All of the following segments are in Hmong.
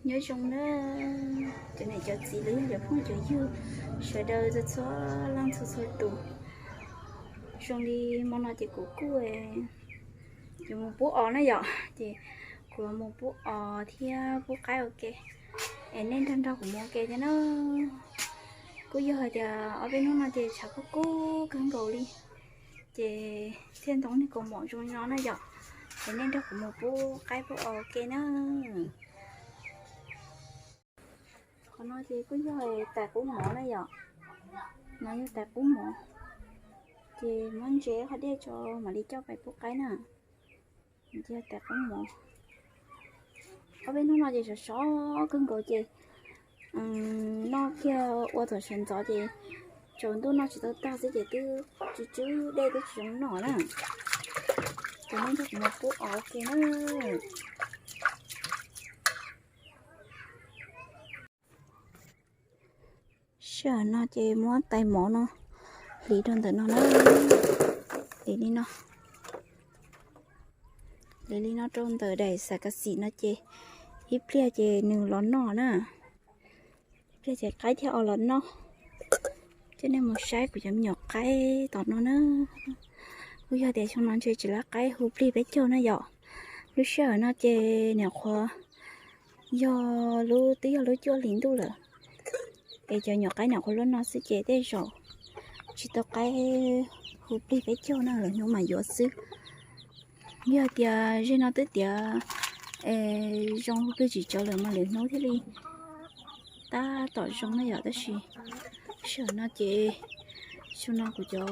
Nyob zoo na, cov niam cov txiv los yog cov phooj cov ywg sawv daws txhua txhua leej txhua txhua tus. Zoo li hmo no ces kuv kuj yuav mus pub os na yom, ces kuv yuav mus pub os thiab pub qaib ua ke, es nej nrog nrog kuv mus ua ke thiab na. Kuj yog hais tias ob peb hnub no ces tshav kub kub kawg nkaus li, ces thiaj ntoo niag kaus mom zoo li no na yom, es nej nrog kuv mus pub qaib pub os ua ke na. Qhov no ces kuj yog tais qub mov na yom, no yog tais qub mov, ces muab ntse qhov dej tso mam li coj pais pub qaib na. Ces tais qub mov, ob peb hnub no ces sov sov kawg nkaus ces noj kiag ua txog sawv ntxov ces tsaus ntuj noj tsis tau tag xwb ces twb tsw tsw dej twb tsis zoo noj na. Ces nej nrog kuv mus pub os ua ke na. Sij hawm no ces muab tais mov no hliv rau ntawm no na, hliv li no, hliv li no rau ntawm daim xav kav xim no ces ib pliag ces nws los noj na, ib pliag ces qaib thiaj os los noj. Coj nej mus saib kuv cov me nyuam qaib tom no na. Kuj yog tias xyoo no ntshe tsis lab qaib hu plig peb caug na yom. Lub sij hawm no ces nyuam qhuav yog lub, twb yog lub cuaj hlis ntuj lawm, es cov nyuam qaib nyuam qhuav luaj no xwb ces tej zaum tsis tau qaib hu plig peb caug na, lwm hnub mam yuav xwb. Yog tias zeg no twb tiav zoo hu plig tsis tsawg lawm mas lwm hnub thiaj li tab tom zoo na yom. Tab sis sij hawm no ces xyoo no kuv cov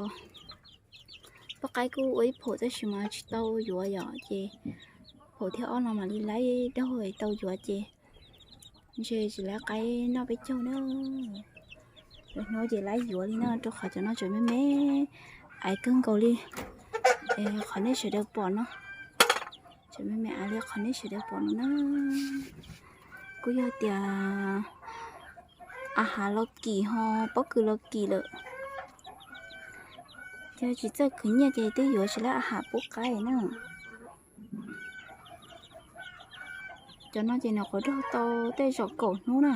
poj qaib kuj ua ib phaum tab sis mas tsis tau yuav yom, ces phaum thiab ob no mam li laib daug tau yuav ces ntshe tsis lab qaib noj peb caug na. Lwm hnub ces lab yuav li na, rau qhov cov no tseem me me aiv kawg nkaus li, qhov nej sawv daws pom no, tseem me me aiv li qhov nej sawv daws pom no na. Kuj yog tias a hav los kim ho pob kws los kim lawm, ces tsis txawj khwv nyiaj ces twb yuav tsis lab a hav pub qaib na. Cov no ces nyuam qhuav daug tau tej zaum kaum hnub na,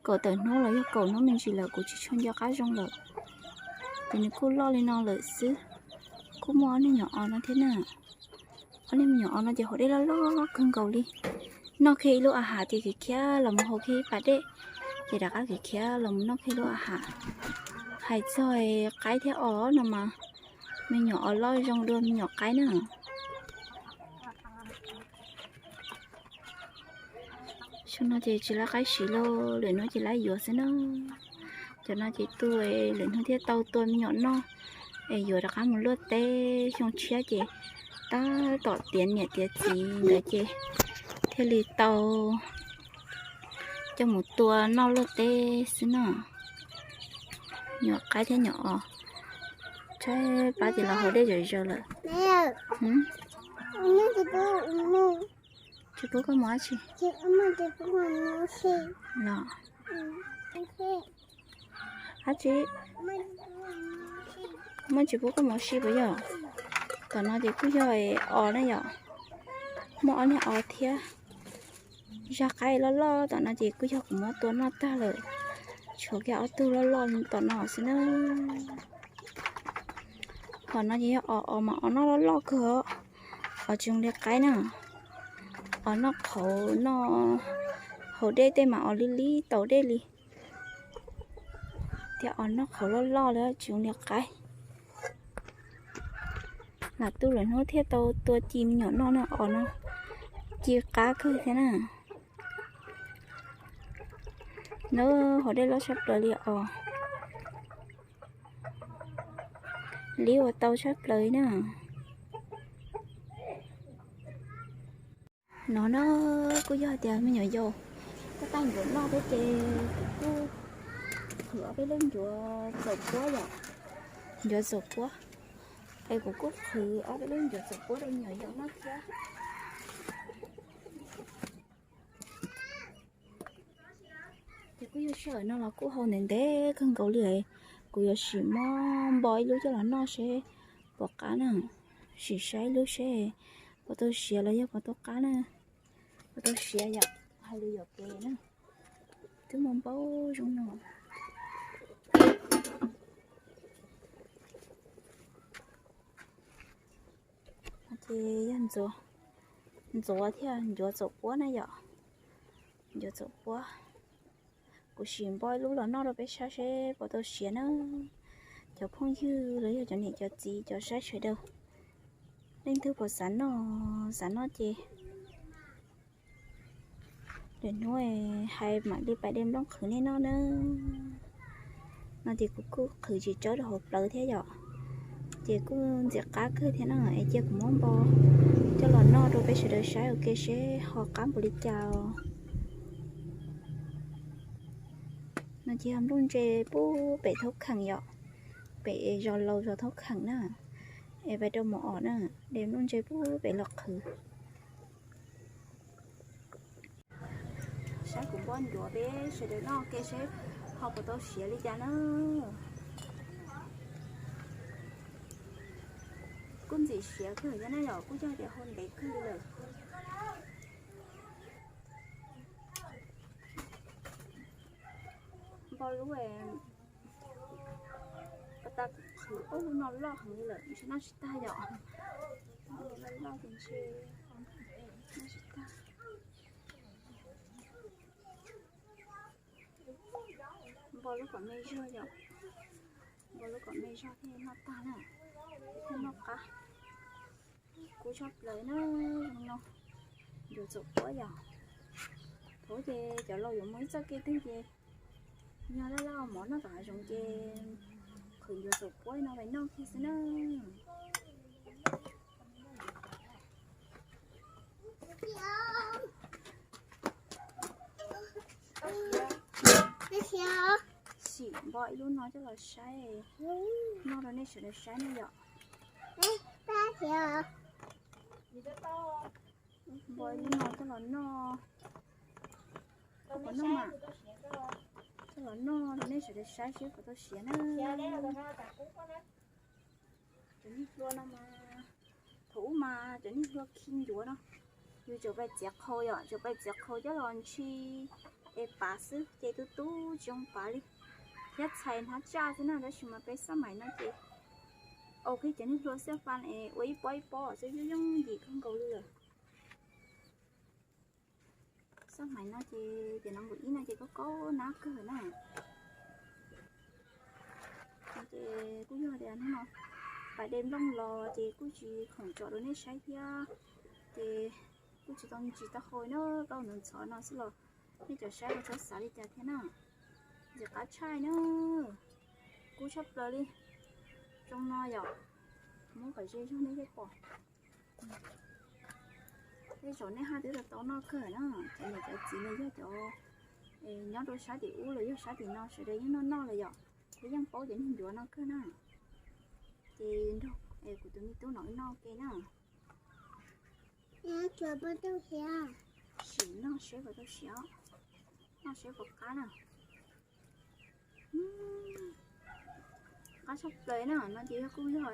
kaum tawm hnub los yog kaum hnub me ntsis lawm kuv tsis tshua nco qab zoo lawm. Ces nws kuj loj li no lawm xwb. Kuj muaj ob niag nyuam os no thiab na. Ob niag me nyuam os no ces haus dej loj loj kawg nkaus li. Noj kiag ib lub a hav ces khiav khiav los mus haus kiag ib pas dej, ces rov qab khiav khiav los mus noj kiag lub a hav. Hais txog qaib thiab os no mas me nyuam os loj zoo dua me nyuam qaib na. Xyoo no ces tsis lab qaib siv lauj, lwm hnub ces lab yuav xwb na. Cov no ces tuaj lwm hnub thiaj tau tua me nyuam noj, es yuav rov qab mus luaj teb xyoo tshiab ces tab tom tiav niam tiav txiv ntawd ces thiaj li tau coj mus tua noj luaj teb xwb na. Nyuam qaib thiab nyuam os, tshaib plab ces los haus dej zom zaws lawm. Tsis pub koj mus dab tsi? Los, dab tsi? Muaj tsis pub koj mus si puas yog? Tom no ces kuj yog os na yom, muaj ob niag os thiab. Zaj qaib loj loj tom no ces kuj yog kuv muab tua noj tag lawm, tshuav kiag ob tug loj loj tom no xwb na. Qhov no ces yog os, os mas os noj loj loj kawg, os tsis zoo li qaib na. Os noj qhauv, noj haus dej tej mas os li li tau dej li. Thiab os noj qhauv loj loj li tsis zoo li qaib. Lam tuaj lwm hnub thiaj tau tua ci me nyuam noj na, os no ci qab kawg thiab na. Nab haus dej loj tshaj plaws li os. Liab ua tau tshaj plaws li na. No na, kuj yog tias me nyuam yaus kuj tau ncuav noj thiab ces kuv kuj qhwv ob peb lub ncuav txaus puab yom, ncuav txaus puab. Es kuv kuj qhwv ob peb lub ncuav txaus puab rau me nyuam yaus noj thiab. Ces kuj yog sij hawm no los kuj haus ntev ntev kawg nkaus li. Kuv yuav sim muab npo ib lub coj los noj seb puas qab na. Sim saib ib lub seb puas tau siav los yog puas tau qab na. Puas tau siav yom. Hais lus yuam kev na, twb muaj npaum zoo no. Ces yog ntxuav thiab ncuav txaus puab na yom. Ncuav txaus puab. Kuv sim npo ib lub los noj rau peb saib seb puas tau siav na. Cov phooj ywg los yog cov niam cov txiv cov saib sawv daws, leej twg puas xav noj, xav noj ces lwm hnub hais mam li pais de nplooj qhwv nej noj na. No ces kuv kuj qhwv tsis tsawb rau hauv plawv thiab yom. Ces kuj ntxim qab kawg thiab no es cia kuv muab npo coj los noj rau peb sawv daws saib ua ke seb ho qab npaum li cas. No ces yog nplooj ntse pub pem thaub kheem yom, pem zos laus zos thaub kheem na, es pais rau mus om na, de nplooj ntse pub pem los qhwv. Saib kuv npo ncuav peb sawv daws noj ke seb ho puas tau siav li cas na. Kuj ntxim siav kawg thiab na yom, kuj yog tias hau ntev kawg li lawm. Npo lub pas tas kuv qhwv ub no loj heev li lawm ntshe noj tsis tag yom. Loj loj ces ntshe noj tsis tag. Npo lub kom me zog yom, npo lub kom me zog thiaj noj tag na, thiaj noj qab. Kub tshaj plaws na, zoo no, ncuav txaus puab yom. Thaum ces cov laus yuav mus ib txoj kev twg ces yog laj laj mov noj tom hav zoov ces qhwv ncuav txaus puab no pais noj kiag xwb na. Sim npo ib lub no coj los saib, noj rau nej sawv daws saib na yom. Npo ib lub no coj los noj, coj los noj mas, coj los noj rau nej sawv daws saib seb puas tau siav na. Cov niag hlua no mas, thaum ub mas cov niag hlua khi ncuav no, yus tsuas pais txiav qhau yom, tsuas pais txiav qhau coj los ntshis es pav xwb ces tu tu tsis zoo pav li, thiab txhais hnab tsaj xwb na. Tab sis mas peb xab maim no ces au qhib cov niag hlua xiab fas es ua ib pob ib pob xwb yooj yooj yim kawg nkaus li lawm. Xab maim no ces cov no nkaus ib no ces koj kaub nab kawg na. Ces kuj yog tias hnub no pais de nplooj los ces kuj tsis khoom tsom rau nej saib thiab, ces kuj tsis tau ntsis tau hau na, tau ntxhov ntxhov no xwb los nej cov saib ho txhob xav li cas thiab na. Ntxim qab tshaj na, kub tshaj plaws li. Zoo no yom, muab kom ze zog nej thiaj pom. Tej zaum nej haj twb tau tau noj kawg na, cov niam cov txiv los yog cov nyob rau sab tim ub los yog sab tim no sawv daws yeej noj noj lawm yom, thiab yeej paub cov niag ncuav no kawg na. Ces nrog kuv tus me tub no wb noj ke na. Sim noj seb puas tau siav, noj seb puas qab na. Qab tshaj plaws na, no ces yog kuj yog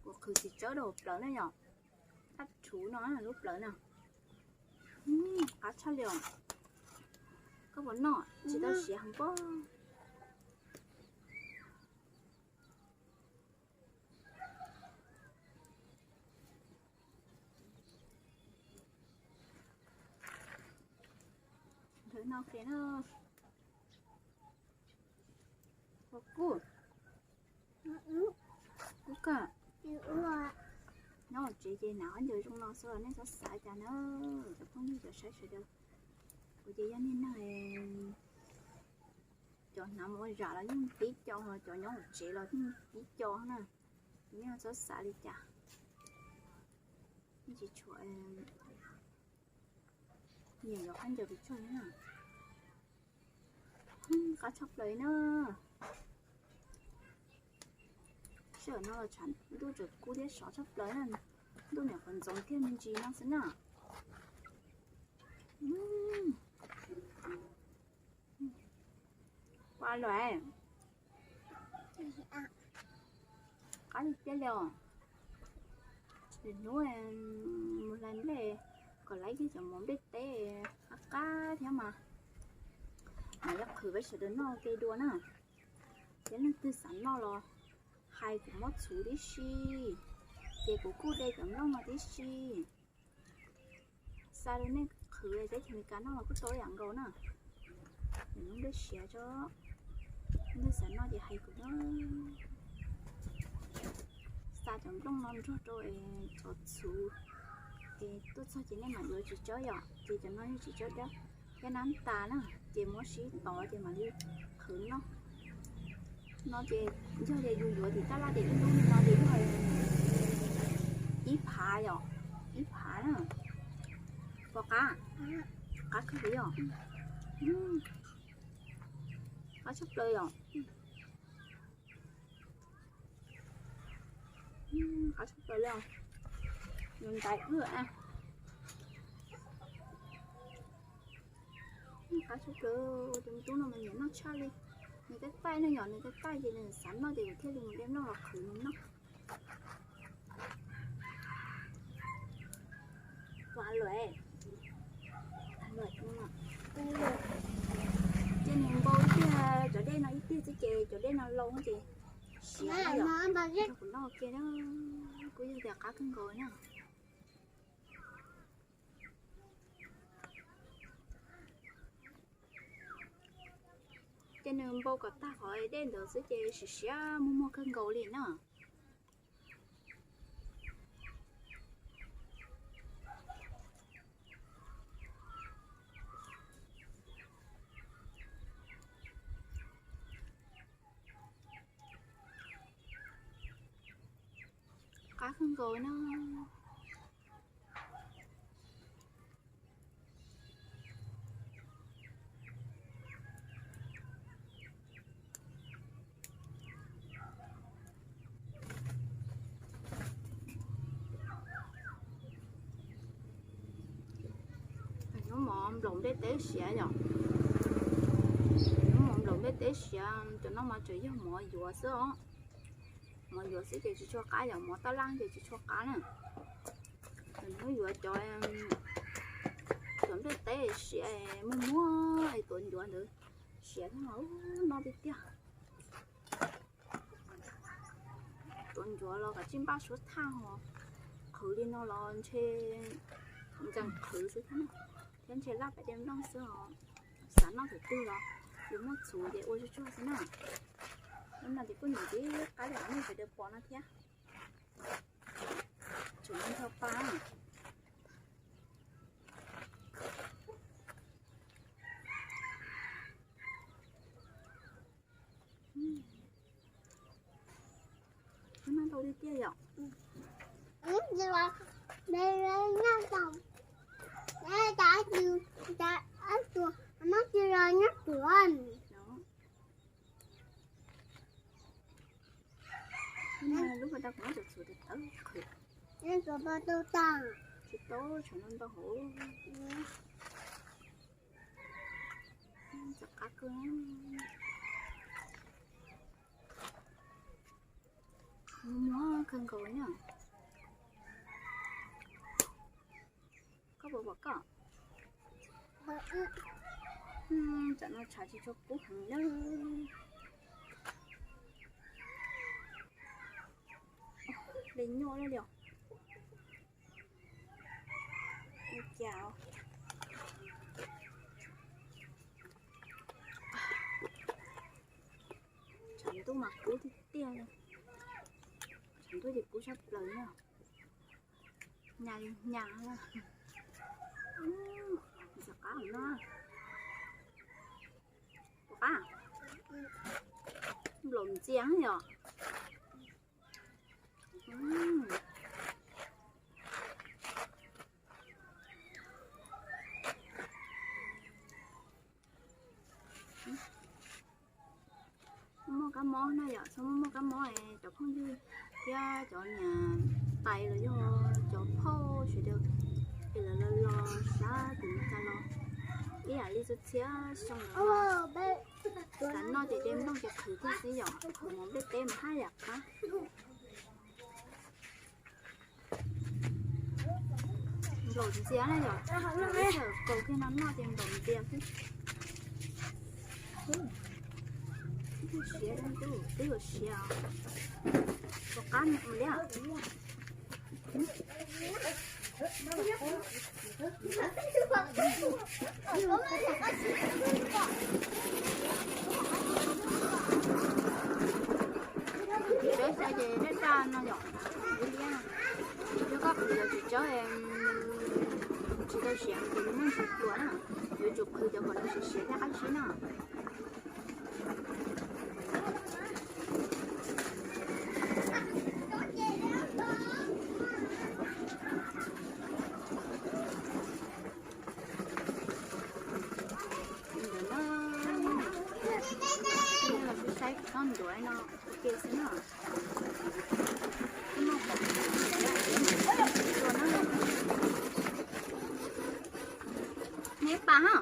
kuv qhwv tsis tsawb rau hauv plawv na yom, thaj rhuv no lub plawv na. Qab tshaj li os, koj puas noj tsis tau siav heev pob. Nthawv no qhia na. Ua kub, kub kawg. Nyob hauv tsev ces hnav khaub ncaws zoo no xwb los nej txhob xav cas na, cov phooj ywg cov saib sawv daws. Kuv ces yog niag neeg cov hnav mus ua zam los yeej tib co, cov nyob hauv tsev los yeej tib co na. Nej txhob xav li cas, yeej tsis tshuav nyiam yuav khaub ncaws pes tsawg li na. Qab tshaj plaws na. Sij hawm no los tshav ntuj tseem kub thiab sov tshaj plaws na. Ntuj nyuam qhuav ntxoov kiag me ntsis no xwb na. Ua luam, Qab tiag tiag li os. Lwm hnub mus hlais nplej kom laiv kiag cov mov nplej teb qab qab thiab mas, mas yuav qhwv rau sawv daws noj ua ke dua na. Ces leej twg xav noj los hais kuv muab txhuv tib si, ces kuv kuj de cov nplooj no tib si. Xa rau nej qhwv teb chaws Amelikas noj los kuj tau ib yam nkaus na. Lwm hnub nplej siav tso, leej twg xav noj ces hais kuv na. Xa cov nplooj no nrog rau cov txhuv, es tuaj txog ces nej mam yuav txiv tsawb yom, ces cov no yog txiv tsawb dawb thiab nab tas na, ces muab sib tov ces mam li qhwv noj. No ces yog tias yus yuav tim tab laj ces ib lub li no ces yog ib phav yom, ib phav na. Puas qab? Qab kawg li yom. Qab tshaj plaws yom. Qab tshaj plaws li, nws ntais wb. Qab tshaj plaws, tus me tub no mas nyiam noj tshaj li. Nws taij taij ne, yog nws taij taij ces nws xav noj ces kuv thiaj li mus de nplooj los qhwv nws noj. Ua luam, ces nws npau tiag, cov dej no ib tiag xwb ces cov dej no laus ces siav yom. Kuv noj ua ke na, kuj yog tias qab kawg nkaus na. Ces nws npau kom tag qhov dej ntawd xwb ces siav siav muag muag kawg nkaus li na. Qab kawg nkaus na. Hnub mov nplaum nplej teb siav yom. Hnub mov nplaum nplej teb siav, cov no mas tseem yog mov yuav xwb os. Mov yuav xwb ces tsis tshua qab yom, mov taj laj ces tsis tshua qab na. Hnub yuav cov, cov nplej teb siav muag muag es tuav ncuav ntawd siav thiab mas noj tiag tiag. Tuav ncuav los kav tsij npaj suab thaj ho qhwv li no los ntshe ntsees qhwv xwb thiab na, thiab ntshe laj pem dej nplooj xwb os. Xav noj thaum twg los yus muaj txhuv ces ua tsuag tsuag xwb na. Hnub no ces kuj ntim tib qab li nej sawv daws pom no thiab. Tsuav ntau pa. Hnub no ntau tiag tiag yom. Lub ko tau kuv muab cov txhuv tawv qhwv. Tsis tau, tshuav no ntau hauv. Cov qab kawg, muag kawg nkaus na. Koj puas pom koj? Tsam no tshav tsis tshua kub heev na. Li nyuaj li os. Ua cas tshav ntuj mas kub tiag tiag li. Tshav ntuj ces kub sab plaws na. Nyas li nyas na. Ntxim qab no. Puas qab? Nplaum ntxias yom. Muaj kab mob na yom, txhob muaj kab mob es cov phooj ywg thiab cov niam tais los yog cov phauj sawv daws es lawv los los sab tim Meskas los ib yam li txhua txhia xyoo lawm. Tam noj ces de nplooj ces qhwv thiab xwb yom, qhwv mus nplej teb mas haj yam qab. Nplaum ntxias na yom, kaus kiag no noj ces nplaum ntxias xwb. Siav, twb yuav siav, tus qab li. Tsis txawb xav ces daj daj no yom, liab liab no. Yog koj qhwv yuav tsis txawb, tsis tau siav ces nws muaj ntsis tuas na. Yuav tsum qhwv cov kom nws siav siav thiab qab zib na. Ntawd na, los saib tsob ntuav no ua ke xwb na. Neb pas ha.